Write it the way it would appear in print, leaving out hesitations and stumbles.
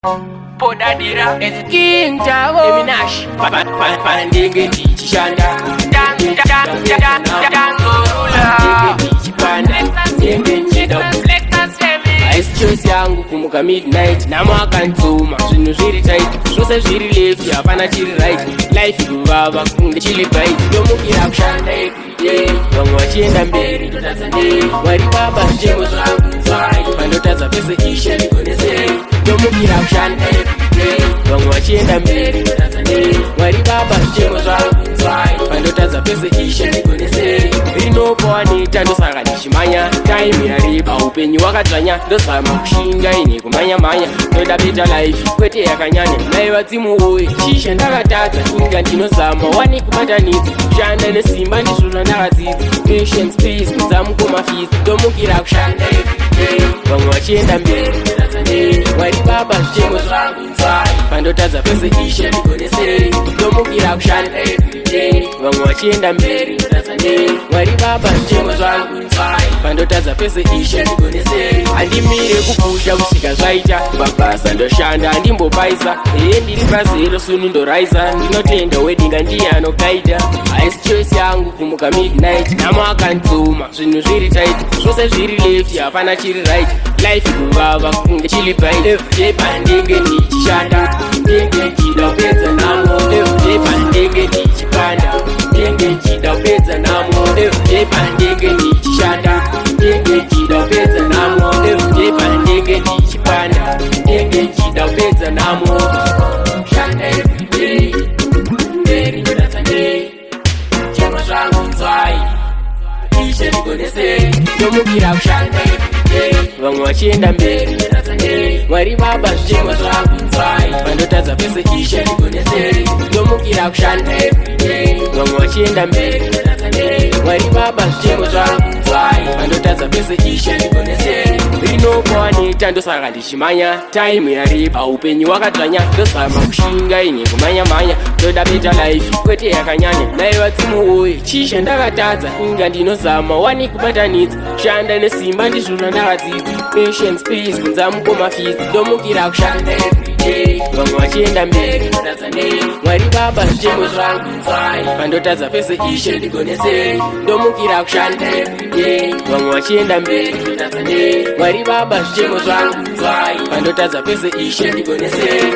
Podadira It's King Javo. Eminash pandenge ndichishanda Dangorula. ndichipanda ndenge nchida haisi choice yangu kumuka midnight. Nhamo akantsuma, zvinhu zviri tight, zvose zviri left, hapana chiri right. Life kuvava kunge chili bite. Ndomukira kushanda everyday, vamwe vachienda mberi, ndotadza nei? Mwari Baba, zvichemo zvangu nzwai, pandotadza pese Ishe ndigonesei. Ndomukira kushanda everyday, vamwe vachienda mberi, ndotadza nei? Mwari Baba, zvichemo zvangu nzwai, pandotadza pese Ishe ndigonesei. Rinopawaneta, ndosaka ndichimanya. Time yareba, upenyu wakadzvanya, ndozama kushinga ine kumhanya-mhanya. Ndoda better life, kwete yakanyanya. Mai vadzimu woye, chisha ndakatadza? Inga ndinozama wani kubatanidza. Kushanda nesimba ndizvo zvandakadzidza. Patience pays, kudza mukoma fees. Ndomukira kushanda everyday, vamwe vachienda mberi, ndotadza nei? Mwari Baba, zvichemo zvangu nzwai, pandotadza pese Ishe ndigonesei. Ndomukira kushanda everyday, vamwe vachienda mberi, ndotadza nei? Mwari Baba, zvichemo zvangu nzwai, pandotadza pese Ishe ndigonesei. Handimire kupusha kusvika zvaita. Mabasa ndoshanda, handimbopaisa. Eye, ndiri pazero, sunu ndoraisa. Ndinotenda wedenga, ndiye anogaida. Haisi choice yangu kumuka midnight. Nhamo akantsuma, zvinhu zviri tight, zvose zviri left, hapana chiri right. Life kuvava kunge chili bite. Everyday pandenge ndichishanda, ndenge nchida kupedza nhamo. Everyday pandenge ndichipanda, ndenge nchida kupedza nhamo. Everyday pandenge ndichishanda, ndenge nchida kupedza nhamo. Everyday pandenge ndichipanda, ndenge nchida kupedza nhamo. Shanda everyday, mberi ndotadza nei? Chemo zvangu nzwai, Ishe ndigonesei. Ndomukira kushanda everyday, vamwe vachienda mberi, ndotadza nei? Mwari Baba, zvichemo zvangu nzwai, pandotadza pese Ishe ndigonesei. Ndomukira kushanda everyday, vamwe vachienda mberi, ndotadza nei? Mwari Baba, zvichemo zvangu nzwai, pandotadza pese Ishe ndigonesei. Rinopawaneta, ndosaka ndichimanya. Time yareba, upenyu wakadzvanya, ndozama kushinga ine kumhanya-mhanya. Ndoda better life, kwete yakanyanya. Nai vadzimu woye, chisha ndakatadza? Inga ndinozama wani kubatanidza. Shanda nesimba ndizvo zvandakadzidza. Patience pays, kudza mukoma fees. Ndomukira kushanda everyday, vamwe vachienda mberi, ndotadza nei? Mwari Baba, zvichemo zvangu nzwai, pandotadza pese Ishe ndigonesei. Ndomukira kushanda everyday, vamwe vachienda mberi, ndotadza nei? Mwari Baba, zvichemo zvangu nzwai, pandotadza pese Ishe ndigonesei.